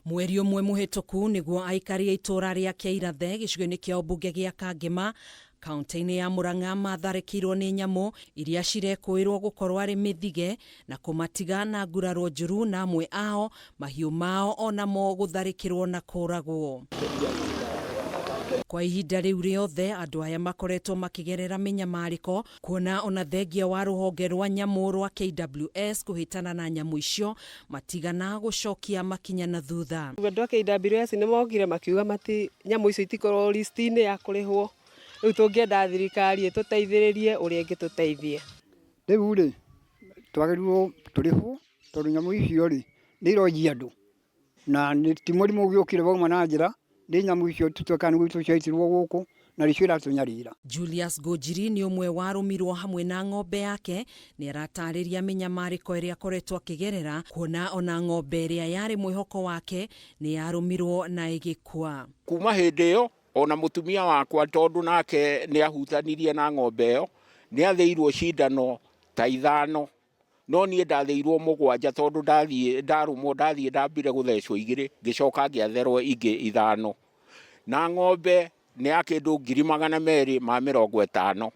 Mweri ũmwe mũhĩtũku nĩguo aikari a itũũra rĩa Kĩairathe gĩcigo-inĩ kĩa ũmbunge gĩa Kangema kaunti-inĩ ya Murang'a matharĩkĩirwo nĩ nyamũ iria cirekũĩrwo gũkorwo arĩ mĩthige na kũmatiga na nguraro njũru na amwe ao mahiũ mao onamo gũtharĩkĩrwo na kũragwo. Kwa ihinda rĩu rĩothe andũ aya makoretwo makĩgerera mĩnyamarĩko kuona ona thengia wa rũhonge rwa nyamũ rwa KWS kũhĩtana na nyamũ icio matigana gũcokia makinya na thutha. Andũ a KWS nĩ mokire makiuga mati nyamũ icio itikorwo list-inĩ ya kũrĩhwo. Rĩu tũngĩenda thirikari ĩtũteithĩrĩrie ũrĩa ĩngĩtũteithia. Rĩu rĩ, twagĩrĩirwo tũrĩhwo tondũ nyamũ icio rĩ, nĩ ironjia andũ na ti mũrimũ ũgĩũkire wauma na njĩra, nĩ nyamũ icio tũtuĩkaga nĩ gwitũ ciaitirwo gũkũ na nĩcio iratũnyarira. Julius Ngũnjiri nĩ ũmwe warũmirwo hamwe na ng'ombe yake. Nĩ aratarĩria mĩnyamarĩko ĩrĩa akoretwo akĩgerera kuona ona ng'ombe ĩrĩa yarĩ mwĩhoko wake nĩ yarũmirwo na ĩgĩkua. Kuma hĩndĩ ĩyo ona mũtumia wakwa tondũ nake nĩ ahutanirie na ng'ombe ĩyo nĩ athĩirwo cindano ta ithano no niĩ ndathĩirwo mũgwanja tondũ ndathiĩ ndarũmwo ndathiĩ ndambire gũthecwo igĩrĩ ngĩcoka ngĩatherwo ingĩ ithano na ng'ombe nĩ ya kĩndũ 250,000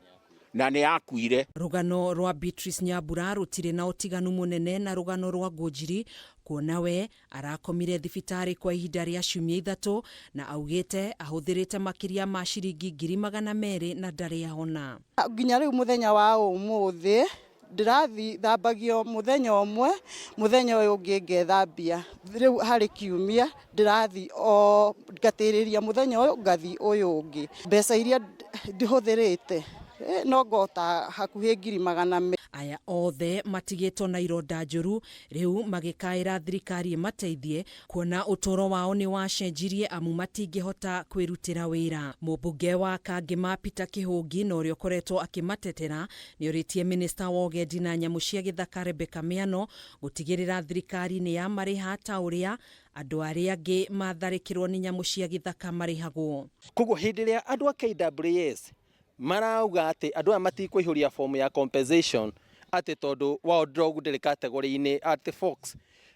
na nĩ yakuire. Rũgano rwa Beatrice Nyambura rũtirĩ na ũtiganu mũnene na rũgano rwa Ngũnjiri kuona we arakomire thibitarĩ kwa ihinda rĩa ciumia ithatũ na augĩte ahũthĩrĩte makĩria ma ciringi 200,000 na ndarĩ ahona. Nginya rĩu mũthenya wa ũmũthĩ ndĩrathi thambagio mũthenya ũmwe, mũthenya ũyũ ũngĩ ngethambia. Rĩu harĩ kiumia ndĩrathi o ngatĩrĩria mũthenya ũyũ ngathi ũyũ ũngĩ. Mbeca iria ndĩhũthĩrĩte no ngota hakuhĩ 200,000. Aya othe matigĩtwo na ironda njũru rĩu magĩkaĩra thirikari ĩmateithie kuona ũtũũro wao nĩ wacenjirie amu matingĩhota kwĩrutĩra wĩra. Mũmbunge wa Kangema Peter Kĩhũngi na ũrĩa ũkoretwo akĩmatetera nĩ orĩtie minista wa ũgendi na nyamũ cia gĩthaka Rebecca Miano gũtigĩrĩra thirikari nĩ yamarĩha ta ũrĩa andũ arĩa angĩ matharĩkĩrwo nĩ nyamũ cia gĩthaka marĩhagwo. Koguo hĩndĩ ĩrĩa andũ a KWS marauga atĩ andũ aya matikũihũria form ya compensation atĩ tondũ wild dog ndĩrĩ category-inĩ atĩ fox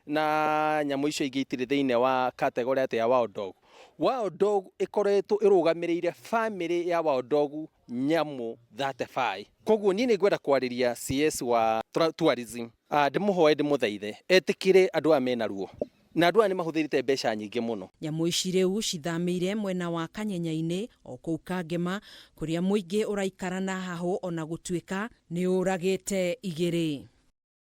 na nyamũ icio ingĩ itirĩ thĩinĩ wa category atĩ ya wild dog. Wild dog ĩkoretwo ĩrũgamĩrĩire family ya wild dog nyamũ 35. Koguo niĩ nĩ ngwenda kwarĩria CS wa tourism ndĩmũhoe ndĩmũthaithe etĩkĩre andũ aya mena ruo na andũ aya nĩ mahũthĩrĩte mbeca nyingĩ mũno. Nyamũ ici rĩu cithamĩire mwena wa Kanyenya-inĩ o kũu Kangema kũrĩa mũingĩ ũraikara na hahũ ona gũtuĩka nĩ ũragĩte igĩrĩ.